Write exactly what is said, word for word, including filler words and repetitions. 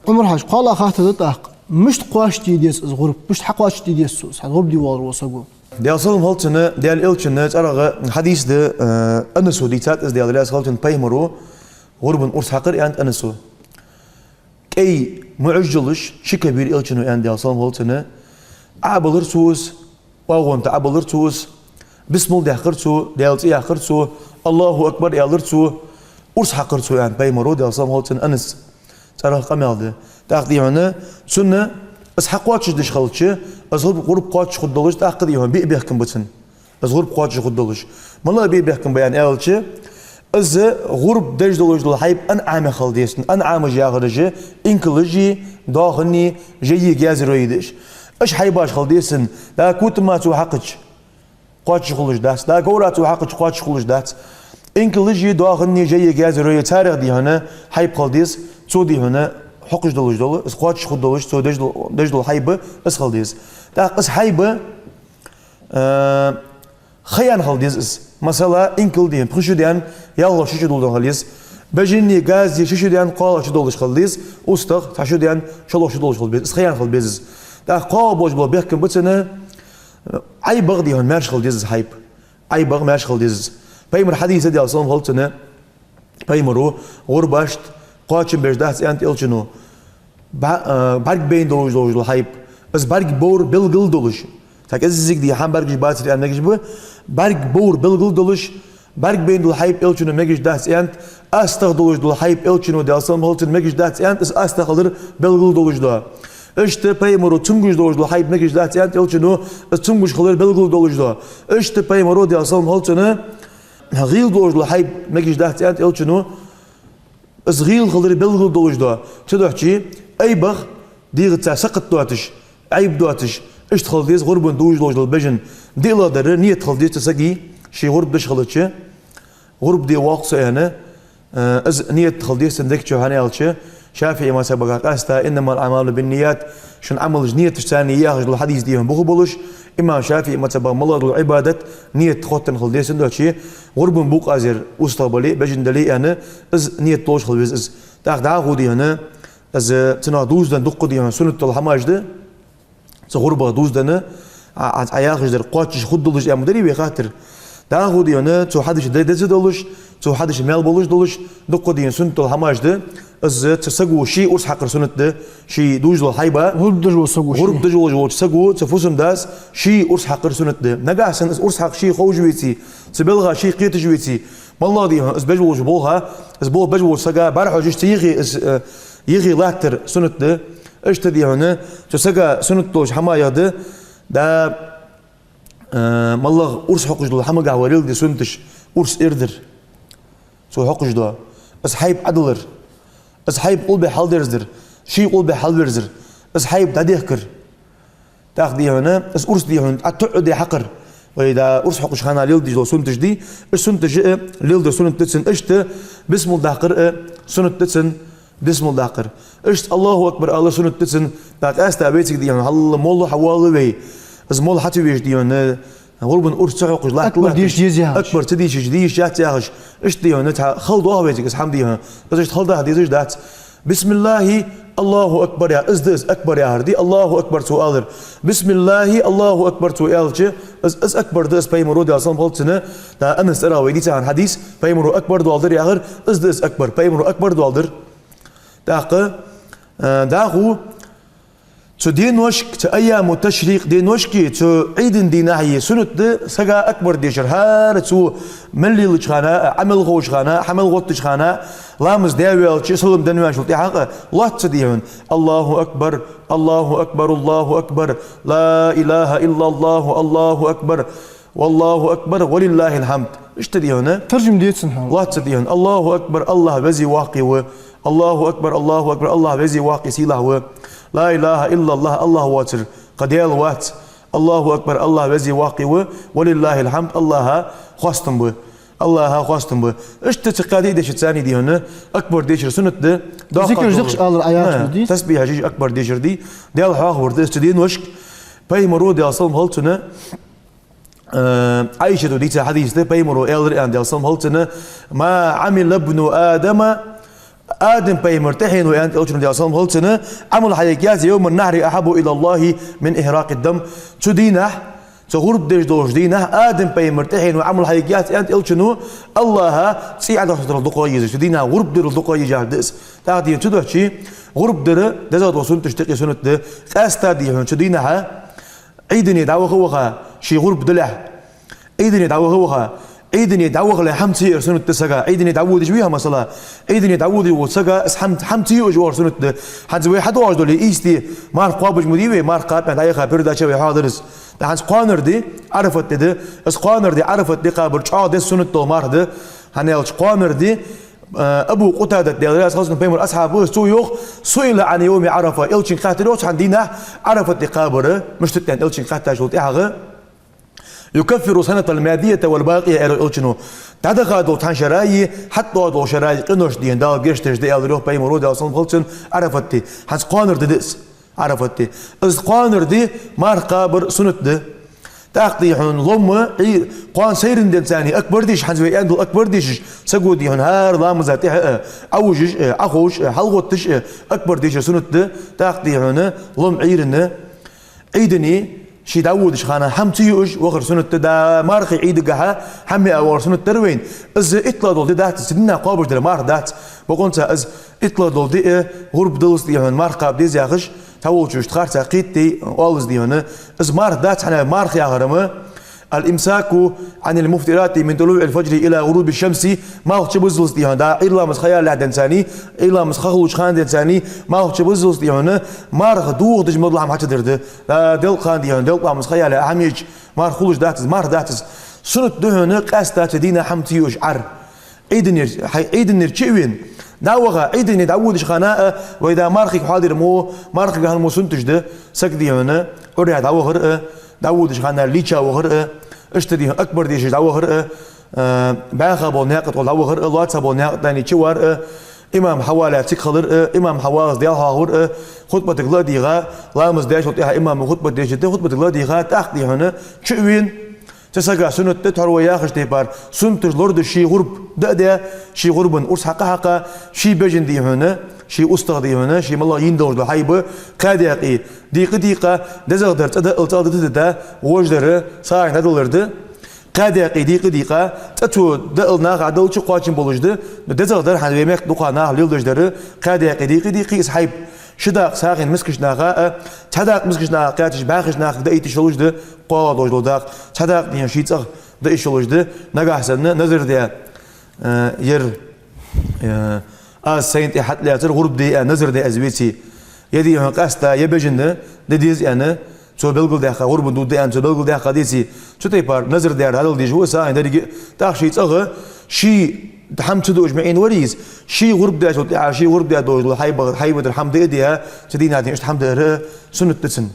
Ӏумар-Хьажа, кхоалагӀа хаттар да тӀаккха: мишта кхоачашде деза из гӀурба? Мишта хьакхоачашде деза цо, из гӀурба де воаллар вола саго? Даьла салам хилда цунна, Даьла Элчан цӀерагӀа хьадис да, э, Анаса дийцад из, Даьла раьза хилва цунна, пайхамара гӀурбан урс хьакхар, аьннад Анаса. КӀай муӀаш йолаш ши ка бийра Элчано, аьннад, Даьла салам хилда цунна. Ӏобалар цо из, оагӀон тӀа Ӏобалар цо из, бисмал даьккхар цо, Даьла цӀи яьккхар цо, «Аллаху акбар» аьлар цо, урс хьакхар цо, аьннад пайхамара, Даьла салам хилда цунна, Анаса цӀерагӀа къамаьл да. ТӀаккха, дий хьона, цунна из хьакхоачашдеш хилча, из гӀурба, гӀурба кхоачаш хургдолаш, тӀаккха, дий хьона, биъ бехкам ба цун. Из гӀурба кхоачаш хургдолаш. МалагӀа биъ бехкам ба аьнна аьлча, из гӀурба деш долаш дола хьайба анӀамех хила деза цун. АнӀамаш яхараш инкалаши, доахани, жайи, гаьзарои да уж. Уж хьайбаш хила деза цун. ДӀа котама цо хьакхача кхоачаш хулаш дац, дӀа говра цо хьакхача кхоачаш хулаш дац. Инкалаши, доахани, жайи, гаьзарои, царех, дий хьона, хьайба хила деза, цо, дий хьона, хьокхаш долаш дола, из кхоачаш хургдолаш, цо деш дола, деш дола хьайба из хила деза. ТӀаккха из хьайба, э, ха яьнна хила деза из. Масала, инкал, дий хьона, пхи шу даьнна, ялхлагӀа шу чу долаш хила деза. Бежани гази ши шу даьнна, кхоалагӀа шу долаш хила деза. УстагӀа цхьа шу даьнна, шоллагӀа шу долаш хила беза. Из ха яьнна хила беза из. ТӀаккха кхоалагӀа болаш бола бехкам ба цун, Ӏайбах, дий хьона, маьрша хила деза из хьайба. Ӏайбах маьрша хила деза из. Пайхамара хьадис да, Даьла салам хилда цунна, пайхамара гӀурбашта кхоачам беш дац, аьннад Элчано. Ба-, а, бӀарг байна долаш, долаш дола хьайба. Из бӀарг бовр белгала долаш. Цхьа кӀеззига, дий хьона, бӀаргаш бацар аьнна мегаш ба. БӀарг бовр белгала долаш, бӀарг байна дола хьайба Элчано мегаш дац, аьннад. АстагӀа долаш дола хьайба Элчано, Даьла салам хилда цунна, мегаш дац, аьннад, из астагӀа хилар белгала долаш да. Иштта пайхамара цамогаш долаш дола хьайба мегаш дац, аьннад Элчано, из цамогаш хилар белгала долаш да. Иштта пайхамара, Даьла салам хилда цунна, гӀийла долаш дола хьайба мегаш дац, аьннад Элчано, из гӀийла хилар белгала долаш да. Цудухьа Ӏайбах, дегӀаца сакхат доацаш, Ӏайб доацаш, иштта хила деза гӀурбана дувцаш долаш дола бежан. ДиълагӀдар ният хила деза цу сага, ше гӀурба деш хилча, гӀурба де воагӀа со аьнна, э, из ният хила деза цун дег чу, хӀана аьлча, ШафиӀий мазхӀабагахьа къаьстта: «إنما الأعمال بالنيات», шун Ӏамалаш нияташца я яхаш дола хьадис, дий хьона, бух болаш, имам ШафиӀий мазхӀабагахьа малагӀа дола Ӏибадат ният хоттаденна хила деза цун, цудухьа гӀурбана букъазер устагӀа бале а, бежан дале а аьнна, из ният долаш хила веза из. ТӀаккха дӀахо, дий хьона, из цунах дувзаденна дукха, дий хьона, суннат дола хӀамаш да, цу гӀурбах дувзаденна, а, а, а яхаш дар кхоачаш хургдолаш аьнна ма дарий вай хаттар. ДӀахо, дий хьона, цу хьадиса де-, деза долаш, цу хьадиса маьл болаш долаш, дукха, дий хьона, суннат дола хӀамаш да, из цу саго ше урс хьакхар суннат да, ше дувцаш дола хьайба. ГӀурба деш волча саго ше. ГӀурба деш волаш волча саго, цу фусам-дас ше урс хьакхар суннат да. Нагахьа санна из урс хьакха ше ховш веце, цу балха ше кхеташ веце, малагӀа, дий хьона, из беш волаш болх, из болх беш волча сага бӀарахьожаш, цу йихи из, э, йихи латтар суннат да. Иштта, дий хьона, цу сага суннат долаш хӀамаех да, да, э, малагӀа урс хьокхаш дола хӀамагахьа вай леладе суннаташ, урс эр дар. Цо хьокхаш дола из хьайба Ӏодалар, из хьайба къулбехьа хьалдерзадар, ший къулбехьа хьалверзар, из хьайба дӀадехкар. ТӀаккха, дий хьона, из урс, дий хьона, ӀотоӀаде хьакхар. Вай да урс хьокхача хана леладеш дола суннаташ дий, уж суннаташ а леладар суннат да цун, иштта бисмал даккхар а суннат да цун, бисмал даккхар. Иштта «Аллаху акбар» алар суннат да цун. ТӀаккха къаьстта вайцига, дий хьона, хьал молла хьавоалавий вай, из молла хьа ца веш, дий хьона, гӀурбана урс ца хьокхаш латт-, акбар латташ, деша деза яхаш, акбар ца дийшача дийша яц яхаш. Иштта, дий хьона, цхьа хала доагӀа вайцига из хӀама, дий хьона. Из иштта хала даха дезаш дац. «بسم الله، الله أكبر» я, из да из акбар яхар дий, «Аллаху акбар» цо алар. «بسم الله، الله أكبر» цо аьлча, из, из акбар да из, пайхамара, Даьла салам хилда цунна, да Анаса цӀерагӀа вай дийца хинна хьадис, пайхамара акбар доаладир яхар, из да из акбар, пайхамара акбар доаладир. ТӀаккха, э, дӀахо, цу деношка, цу айяму ташрикъ деношка, цу Ӏийда дийнахьеи суннат да сага акбар дешар. ХӀара цо мел лелача хана а, Ӏамал ховча хана а, хӀамал гӀоттача хана а, ламаз даь ваьлча, салам денна ваьлчул тӀехьагӀа а лоацца, дий хьона: «الله أكبر، الله أكبر، الله أكبر، لا إله إلا الله، الله أكبر, والله أكبر، ولله الحمد». Иштта, дий хьона. Таржам де цун хьона. Лоацца, дий хьона: «الله أكبر, АллахӀ везеи воккхеи ва, الله أكبر، الله أكبر, АллахӀ везеи воккхеи сийлахь ва, لا إله إلا الله, АллахӀ воацар кхы Даьла вац, الله أكبر, АллахӀ везеи воккхеи ва, ولله الحمد, АллахӀа хоастам ба, АллахӀа хоастам ба». Иштта цу кхаь диъ дешаца, дий хьона, акбар дешар суннат да. Зикр даккха дукхаш алар Ӏа яхаш, а, дий? Тасбихьаш, акбар дешар дий. Даьла хьоахавар да из цу деношка. Пайхамара, Даьла салам хилда цунна, э, Ӏайшата дийца хьадис да, пайхамара аьлар, аьнна, Даьла салам хилда цунна: «ما عمل ابن آدم Адам пайхамар тӀехьен ва аьннад Элчано, Даьла салам хилда цунна, Ӏамал хьаергьяц: «يوم النحر أحب إلى الله من إهراق الدم». Цу дийнахьа, цу гӀурба деш долча дийнахьа Адам пайхамар тӀехьен ва Ӏамал хьаергьяц аьннад Элчано, АллахӀа цӀий Ӏодахьийтарал дукха езаш, цу дийнахьа гӀурба дарал дукха езаш да из. ТӀаккха дийна цу дохчий, гӀурба дар дезагӀа дола суннаташ тӀехьа суннат да, къаьстта дий хьона цу дийнахьа Ӏийдане дӀаваха а ваха, ший гӀурба далехь, Ӏийдане дӀаваха а ваха, Ӏийдане дӀавахале хӀама ца яар суннат да сага. Ӏийдане дӀаводаш вий хьо, масала, Ӏийдане дӀаводаш волча сага из хӀама, хӀама ца юаш вахар суннат да. ХӀанз вай хьадоагӀаш долий, истий марха кхоабаш ма дий вай, марха кхаба аьнна дӀаяха передача вай хьоахадир из. ТӀаккха хӀанз кхоанара ди Ӏарафат ди да, из кхоанара ди Ӏарафат ди кхабар чӀоагӀа деза суннат дола марха да. ХӀана аьлча кхоанара ди, э, Абу Къатадат, Даьла раьза хилва цунна, пайхамара асхьаб ва из, цо йоах: «سئل عن يوم عرفة», Элчанга хаьттар йоах цхьан дийнахьа Ӏарафат ди кхабар мишта да аьнна Элчанга хаьттачул тӀехьагӀа, «يكفر السنة الماضية والباقية», аьлар Элчано. ДӀадаха дола цхьан шера а, хьатӀадоагӀа дола шера а къинош дий хьона Дала гешт деш да, аьлар йоах пайхамара, Даьла салам хилда цунна, Ӏарафат ди. ХӀанз кхоанара ди да из, Ӏарафат ди. Из кхоанара ди марха кхабар суннат да. ТӀаккха дий хьона ломма, Ӏий-, кхоана сайран денз царна акбар дийшача, хӀанз вай аьнна дола акбар дийшача, саго дий хьона хӀара ламаза тӀехьа а, Ӏовужаш а, Ӏоховшаш а, хьалгӀотташ а, акбар дийшар суннат да. ТӀаккха дий хьона ломма, Ӏийране, Ӏийдане ше дӀаводача хана хӀама ца юаш вахар суннат да. Да мархий Ӏийдагахьа хӀама яа вахар суннат дар вайна. Из иттлагӀа дола ди дац, цу дийнахьа кхоабаш дар марха дац. Бокъонца из иттлагӀа дола ди а гӀурба даллалца дий хьона марха кхаба деза яхаш, цхьаволчо иштта харцахьа кхийттай, оалаш дий хьона. Из марха дац, хӀана аьлча марха яхар-м «الإمساك عن المفطرات من طلوع الفجر إلى غروب الشمس», малх чубуззалца дий хьона, да, Ӏуйра ламаз ха ялалехь денз царна, Ӏуйра ламаз ха хулача хана денз царна, малх чубуззалца дий хьона, марха дохадеш ма дола хӀама хьачудер да. Да, делкъа хана дий хьона, делкъа ламаз ха ялале, хӀама йича, марха хулаш дац из, марха дац из. Суннат да хьона къаьстта цу дийнахьа хӀама ца юаш Ӏар. Ӏийданера, хьай Ӏийданера чу а вена, дӀа а ваха, Ӏийдане дӀаводача хана а, вай да мархийга хьоадир мо, мархийга хӀана мо суннаташ да, саг дий хьона Ӏуйрийна дӀавахар а, дӀаводача хана лийча вахар а, иштта дий хьона акбар дийшаш дӀавахар а, э, бӀаьха бола наькъа тӀа дӀавахар а, лоаца бола наькъа тӀа чувар а, имам хьавале цига хилар а, имам хьаваллалца Даьла хьоахавар а, хутбатага ла а дийгӀа, ламаз даьчул тӀехьа имама хутбат дешар да, хутбатага ла а дийгӀа, тӀаккха дий хьона чу а вена, цу сага суннат да, тхьовра вай яхача тайпара, суннаташ лорадеш ший гӀурба дӀа а даь, ший гӀурбана урс хьакха а хьакха, ший бежан дий хьона, ший устагӀа дий хьона, ший малагӀа йина долаш дола хьайба кхаь даькъе дийкъа а дийкъа, дезагӀдар цӀа даьлча цӀагӀа дита а дита, вож дар сагӀийна дӀадалар да. Кхаь даькъе дийкъа а дийкъа, цӀа цо даьлча наха Ӏодалча кхоачам болаш да, но дезагӀдар хӀанз вай мехка дукха наха леладеш дар, кхаь даькъе дийкъа а дийкъа, из хьайба ши дакъа сагӀийна мискача наха а, цхьа дакъа мискача наха кхаьчача бӀаьхача нахага даийта йиш йолаш да, кхоалагӀа долаш дола дакъа, цхьа дакъа дий хьона ший цӀагӀа даа йиш йолаш да, нагахьа санна назар даь, э, ер, э, аз сайна тӀа хьатӀалаьцар гӀурба де аьнна, назар даь из веце, е дий хьона къаьстта, е бежан де деза аьнна, цо белгалдаьккха, гӀурбана дувргда аьнна, цо белгалдаьккха деце, цу тайпара назар даьр дӀадала дезаш ва сагӀийна деррига а, тӀаккха ший цӀагӀа, ший хӀама ца дуаш ма Ӏийна вар из, ший гӀурба даьчул тӀехьа, ший гӀурба даь долаш дола хьайба, хьайба тӀара хӀама даа а даь, цу дийнахьа дий хьона иштта хӀама даар а суннат да цунна.